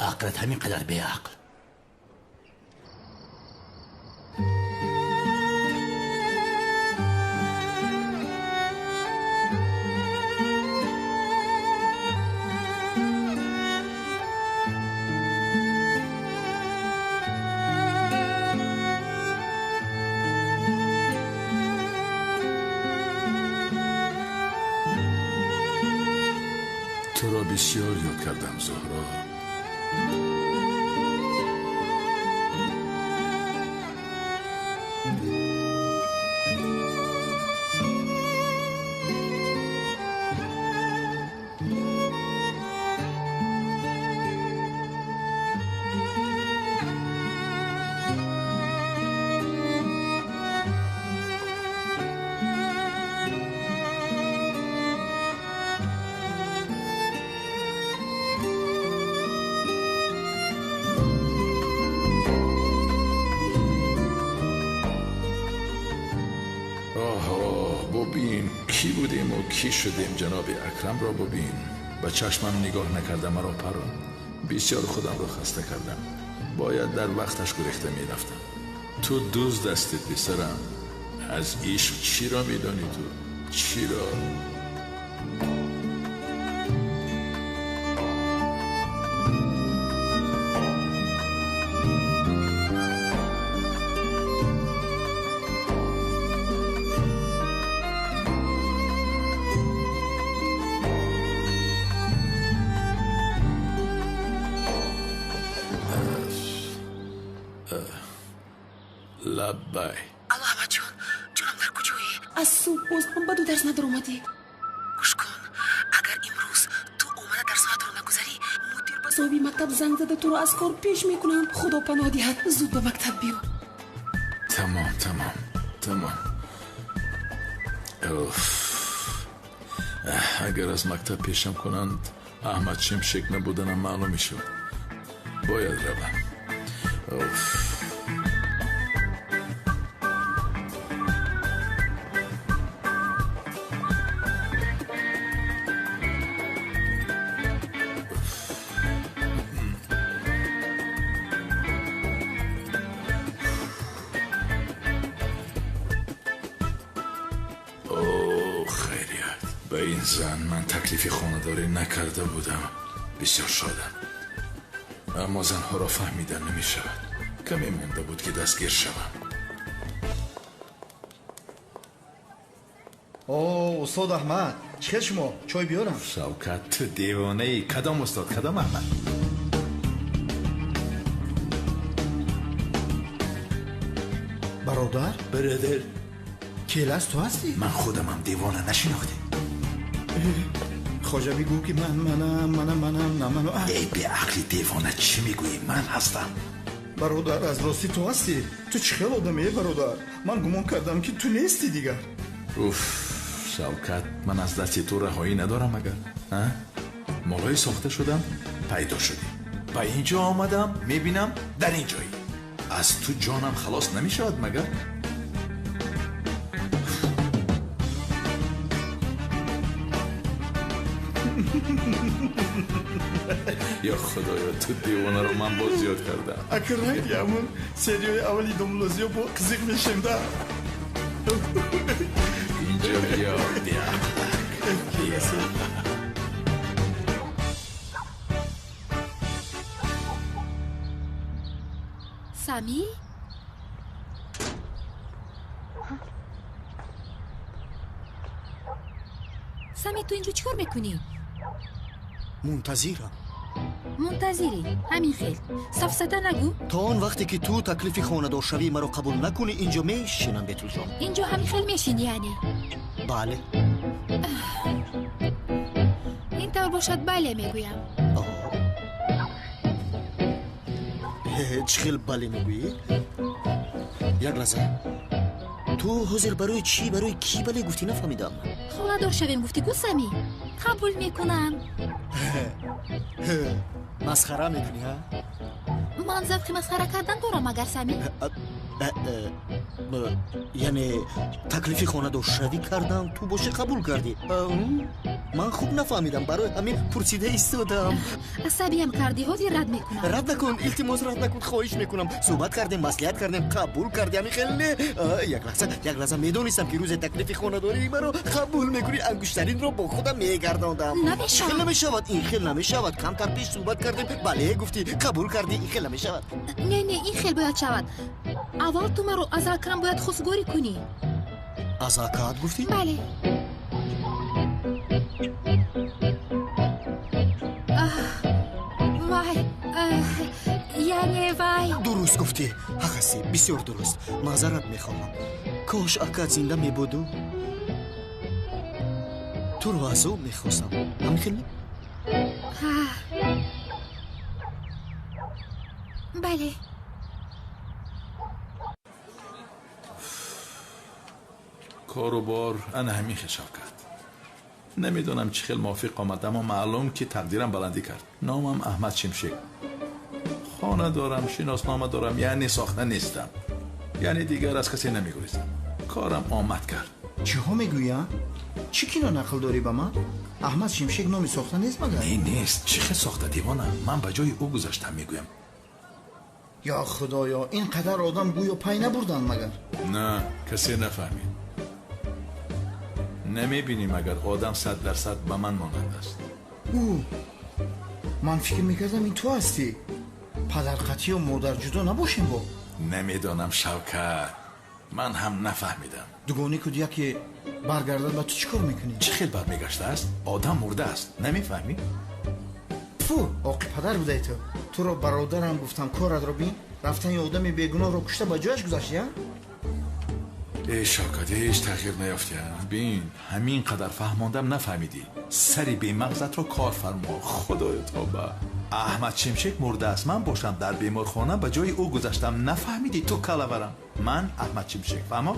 Ақлат ҳамин қадар беақл. Туро бисёр ёд кардам, Зуҳро. ببین کی بودیم و کی شدیم. جناب اکرم را ببین. به چشمم نگاه نکردم، مرا پران. بسیار خودم را خسته کردم. باید در وقتش گریخته میرفتم. تو دوز دستی پسرم. از عشق چی را میدانی تو؟ چی را؟ لبای. Алло, Аҳмадҷон, ҷонам, дар куҷоӣ? Аз субҳ боз ба ду дарс надаромадӣ. Гӯш кун, агар имрӯз ту омада дарсоатро нагузарӣ, мудир ба соҳиби мактаб занг зада туро аз кор пеш мекунанд. Худо паноҳ диҳад, зуд ба мактаб биё. Тамом, тамом, тамом. Агар аз мактаб пешам кунанд, Аҳмад Шимшек набуданам маълум мешавад. Бояд равам. Ба ин зан ман таклифи хонадорӣ накарда будам. Бисёр шодам. Аммо занҳоро фаҳмида намешавад. Каме монда буд ки дастгир шавам. О, устод Аҳмад, чӣ хел шумо? Чой биёрам? Шавкат, ту девонаӣ. Кадом устод, кадом Аҳмад? Бародар? Бародар. Келас ту ҳастӣ? Ман худамам девона, нашинохтӣ? Хоҷа бигӯ ки ман манам, манам, манам, на ману. Эй беақли девона, чӣ мегӯӣ? Ман ҳастам. Бародар, аз ростӣ ту ҳастӣ? Ту чӣ хел одаме, бародар? Ман гумон кардам ки ту нестӣ дигар. Уф, Шавкат, ман аз дасти ту раҳоӣ надорам агар. Молҳои сохта шудам, пайдо шудӣ. Ба ин ҷо омадам, мебинам дар ин ҷоӣ. Аз ту ҷонам халос намешавад магар? Ё худоё, ту девонаро ман боз зиёд кардам. Акр ранги ҳамун сериёи аввали Домуллозиё бо қизиқ мешем да. Инҷо биё, беақлак. Сами? Сами, ту инҷо чӣ кор мекунӣ? Мунтазирам. Мунтазирӣ? Ҳамин хел. Сафсата нагӯ. То он вақте ки ту таклифи хонадоршавии маро қабул накунӣ, инҷо мешинам, Бетулҷон. Инҷо ҳамин хел мешинӣ, яъне? Бале. Ин тавр бошад, бале мегӯям. Чӣ хел бале мегӯӣ? Як лаҳза. Ту ҳозир барои чӣ, барои кӣ бале гуфтӣ, нафаҳмидам. Хонадор шавем гуфтӣ ку, Сами? Қабул мекунам. Масхара мекунӣ, ҳа? Ман завқи масхара кардан дорам, магар, Сами? Яъне таклифи хонадоршавӣ кардам, ту бошӣ қабул кардӣ. Ман хуб нафаҳмидам, барои ҳамин пурсида истодам. Асабиям кардӣ, ҳозир рад мекунам. Рад накун, илтимос, рад накун, хоҳиш мекунам. Суҳбат кардем, маслиҳат кардем, қабул кардӣ, ҳамин хел не? Як лаҳза, як лаҳза, медонистам ки рӯзе таклифи хонадории маро қабул мекунӣ, ангуштаринро бо худам мегардондам. Намешавад. Хел намешавад, ин хел намешавад. Камтар пеш суҳбат кардем, бале гуфтӣ, қабул кардӣ, ин хел намешавад. Не, не, ин хел бояд шавад. Аввал ту маро аз акам бояд хостгорӣ кунӣ. Аз акаат гуфтӣ? Бале. Вай, яъне вай. Дуруст гуфтӣ, ҳақ ҳастӣ, бисёр дуруст. Маъзарат мехоҳам. Кош акаат зинда мебуду туро азоб мехостам. Ҳамин хел не? Бале. Кору бор ана ҳамин хел, Шавкат. Намедонам чӣ хел мувофиқ омад, аммо маълум ки тақдирам баландӣ кард. Номам Аҳмад Шимшек. Хона дорам, шиноснома дорам, яъне сохта нестам. Яъне дигар аз касе намегурезам. Корам омад кард. Чиҳо мегӯя? Чӣ кино нақл дорӣ ба ман? Аҳмад Шимшек номи сохта нест магар? Не, нест. Чӣ хел сохта, девона? Ман ба ҷои ӯ гузаштам мегӯям. Ё худоё, ин қадар одам гӯё пай набурданд магар? На, касе нафаҳмид. Намебинӣ магар одам 100% ба ман монанд аст. Ӯ, ман фикр мекардам ин ту ҳастӣ. Падарқатию модар ҷудо набошем бо? Намедонам, Шавкат, ман ҳам нафаҳмидам. Дугони куд яке баргардад, ба ту чӣ кор мекунӣ? Чӣ хел бармегаштааст? Одам мурдааст, намефаҳмӣ? Фу, оқи падар будай ту. Туро бародарам гуфтам, коратро бин. Рафтани одами бегуноҳро кушта ба ҷояш гузашти, а? Эй Шавкат, ҳеҷ тағйир наёфтия. Бин, ҳамин қадар фаҳмондам, нафаҳмидӣ. Сари бемағзатро кор фармо. Худоё тоба. Аҳмад Шимшек мурдааст, ман бошам дар беморхона ба ҷои ӯ гузаштам. Нафаҳмидӣ ту калаварам. Ман Аҳмад Шимшек, фаҳмо?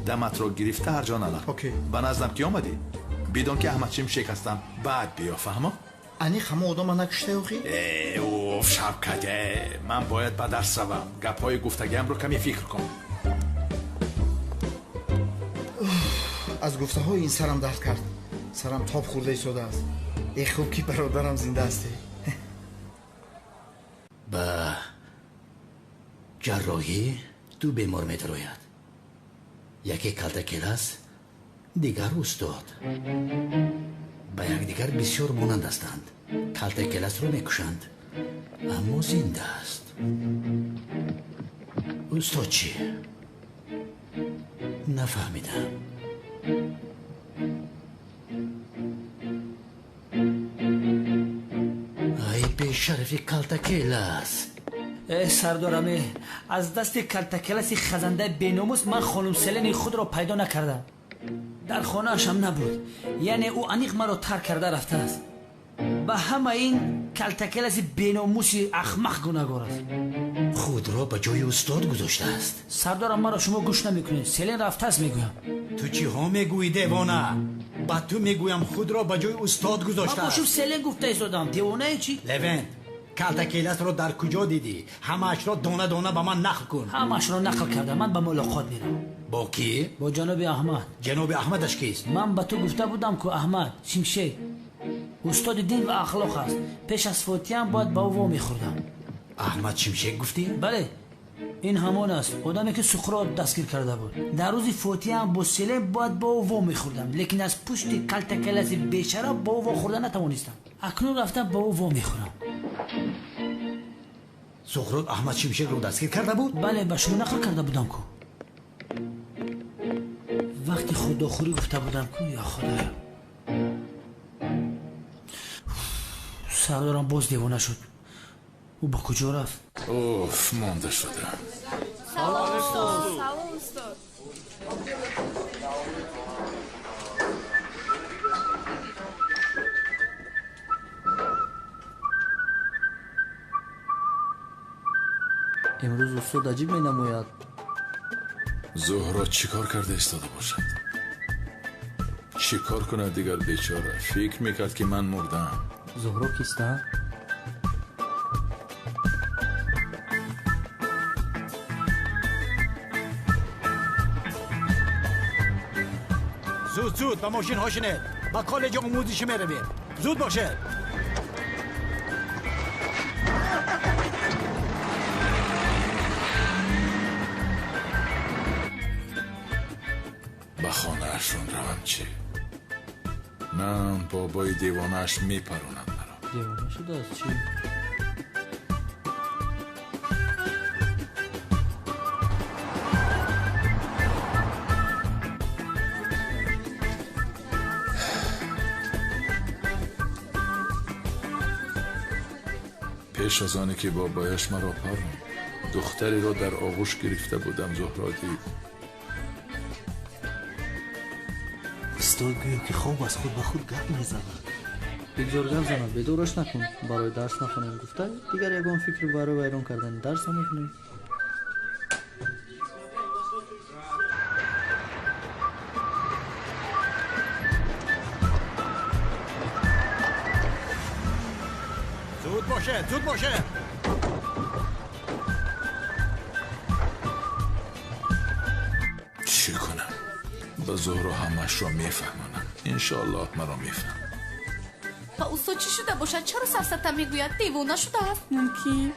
Даматро гирифта ҳар ҷо налақ. Ба наздам ки омадӣ, бидон ки Аҳмад Шимшек ҳастам. Баъд биё, фаҳмо? Аниқ ҳама одама накуштаи охи? Э, Оф, Шавкат, ман бояд ба дарс равам. Гапҳои гуфтагиамро каме фикр кун. Аз гуфтаҳои ин сарам дард кард. Сарам тоб хӯрда истодааст. Э хуб ки бародарам зинда ҳастӣ. Ба ҷарроҳӣ ду бемор медарояд. Яке калтакелас, дигар устод. Ба якдигар бисёр монанд ҳастанд. Калтакеласро мекушанд, аммо зинда аст. Устод чӣ? Нафаҳмидам. Ай бешарафи калтакелас! Э сардораме, аз дасти калтакеласи хазандаи беномус ман хонум Селени худро пайдо накардам. Дар хонаашам набуд. Яъне ӯ аниқ маро тарк карда рафтааст. Ба ҳама ин калтакеласи беномуси ахмақ гунаҳгор аст. Худро ба ҷои устод гузоштааст. Сардорам, маро шумо гӯш намекунед. Селен рафтааст мегӯям. Ту чиҳо мегӯӣ, девона? Ба ту мегӯям, худро ба ҷои устод гузоштааст. Ман бошум Селен гуфта истодам. Девонаи чӣ? Левент, калтакеласро дар куҷо дидӣ? Ҳамаашро дона дона ба ман нақл кун. Ҳамаашро нақл кардам. Ман ба мулоқот меравам. Бо кӣ? Бо ҷаноби Аҳмад. Ҷаноби Аҳмадаш кист? Ман ба ту гуфта будам ку Аҳмад Шимшек устоди дин ва ахлоқ аст. Пеш аз фотиҳам бояд ба ӯ во мехӯрдам. Аҳмад Шимшек гуфтӣ? Бале, ин ҳамон аст одаме ки Суқрот дастгир карда буд. Дар рӯзи фотиҳам бо Селен бояд ба ӯ во мехӯрдам, лекин аз пушти калтакеласи бешараф ба ӯ во хӯрда натавонистам. Акнун рафта ба ӯ во мехӯрам. Суқрот Аҳмад Шимшекро дастгир карда буд? Бале, ба шумо нақл карда будам ку. Вақти худохӯрӣ гуфта будам ку. Ё Худоё, сардорам боз девона шуд. Ӯ ба куҷо рафт? Оф, монда шудам. Салом устод. Салом устод. Имрӯз устод аҷиб менамояд. Зуҳро чӣ кор карда истода бошад? Чӣ кор кунад дигар бечора? Фикр мекард ки ман мурдам. Зуҳро киста? Зуд зуд ба мошинҳо шинед. Ба коллеҷи омӯзишӣ меравем. Зуд бошед. Ба хонаашон равам чӣ? На, бобои девонааш мепаронад маро. Девона шудааст чӣ? Пеш аз оне ки бобояш маро паронд, духтареро дар оғӯш гирифта будам. Зуҳро дид. Устод гӯё ки хоб аз худ ба худ гап мезанад. Бигзор гап занад, бедораш накун. Барои дарс нахонем гуфта, дигар ягон фикр барои вайрон кардани дарс намекунем. Зуд бошед, зуд бошед. Чӣ кунам? Ба Зуҳро ҳамашро мефаҳмонам. Иншоаллоҳ маро мефаҳмад. Ба устод чӣ шуда бошад? Чаро сафсата мегӯяд? Девона шудааст? Мумкин.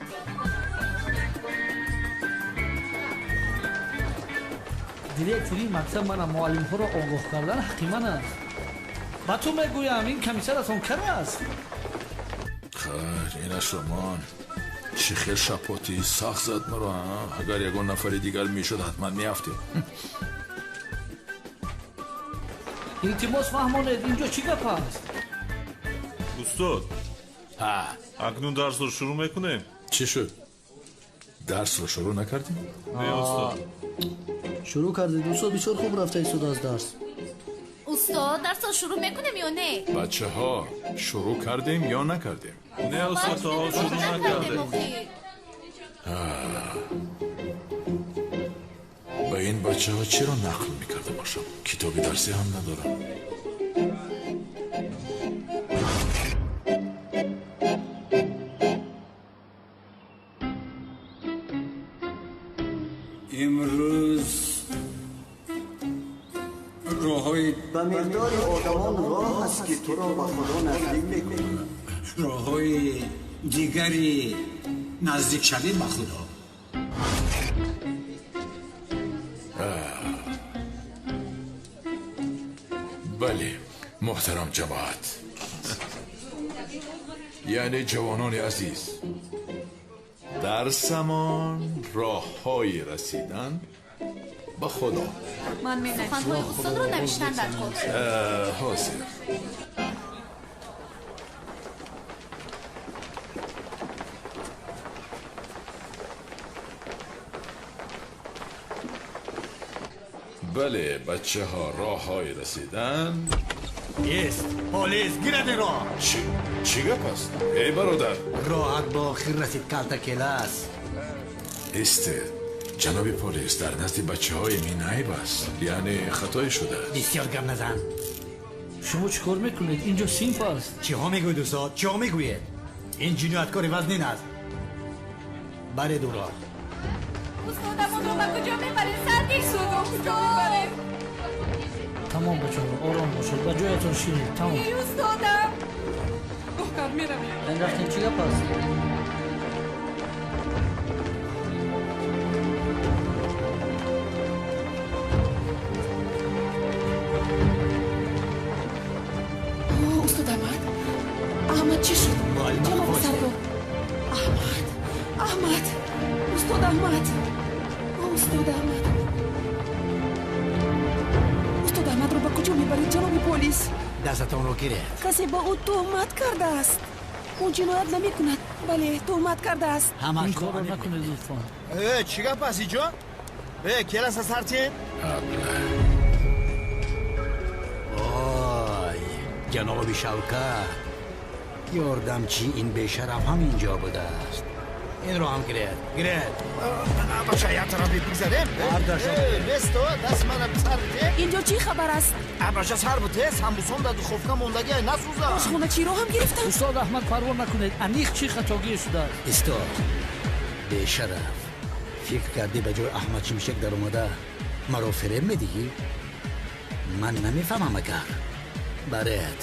Директори мактаб мана муаллимҳоро огоҳ кардан ҳаққи ман аст. Ба ту мегӯям, ин комиссаратон кар аст. Хайр, инаш роман. Чӣ хел шапоти сахт зад маро. Агар ягон нафари дигар мешуд, ҳатман меафтед. Илтимос фаҳмонед, инҷо чӣ гап аст? Устод, акнун дарсро шурӯъ мекунем? Чӣ шуд? Дарсро шурӯъ накардем? Не, устод. Шурӯъ кардед, устод. Бисёр хуб рафта истода аз дарс. Устод, дарсро шурӯъ мекунем ё не? Бачаҳо, шурӯъ кардем ё накардем? Не, устод, то ҳол шурӯъ накардем. Ба ин бачаҳо чиро нақл мекарда бошам? Китоби дарсӣ ҳам надорам. Имрӯз роҳҳои ба миқдори одамон роҳ аст, ки туро ба Худо наздик мекунад. Роҳҳои дигари наздикшавӣ ба Худо. Бале, муҳтарам ҷамоат, яъне ҷавонони азиз, дарсамон роҳҳои расидан ба Худо. Ман суханҳои устодро навиштан дар кор. Ҳозир. Бале, бачаҳо, роҳҳои расидан Ест, полис, гирад инро! Чӣ гап аст, эй бародар? Роҳат ба охир расид, Калтакелас. Истед, ҷаноби полис, дар назди бачаҳои мин айб аст, яъне хатое шудааст. Бисёр гап назан. Шумо чӣ кор мекунед? Инҷо синф аст. Чиҳо мегӯед, устод? Чиҳо мегӯед? Ин ҷинояткори вазнин аст. Баред ӯро. Устодамонро ба куҷо мебаред? Сардик судро куҷо мебаред? Тамом, бачаҳо, ором бошед, ба ҷоятон шинед. Тамом. Эй устодам! Гуҳкар, меравем. Ин рафтем, чӣ гап аст? Устод Аҳмад, Аҳмад чӣ шуд? Ҷаноби сардор, Аҳмад, Аҳмад, устод Аҳмад, устод Аҳмад, устод Аҳмадро ба куҷо мебаред, ҷаноби полис? Дастатонро гиред. Касе ба ӯ туҳмат кардааст. Ӯ ҷиноят намекунад. Бале, туҳмат кардааст. Ин корро накунед, лутфан. Чӣ гап аст иҷо? Келаса сартен? Ой, ҷаноби Шавкат, ёрдамчи ин бешараф ҳам инҷо будааст. Инро ҳам гиред, гиред. Бача, як тараф бигзарем. Бесто, даст мана сар бите. Инҷо чӣ хабар аст? Бача, сар бите, самбусон дар духовка мондагӣ, насӯза. Ошхоначиро ҳам гирифтанд. Устод Аҳмад, парво накунед, аниқ чӣ хатогие шудааст? Истод, бешараф, фикр кардӣ ба ҷои Аҳмад Шимшек даромада маро фиреб медиҳӣ? Ман намефаҳмам агар. Баред.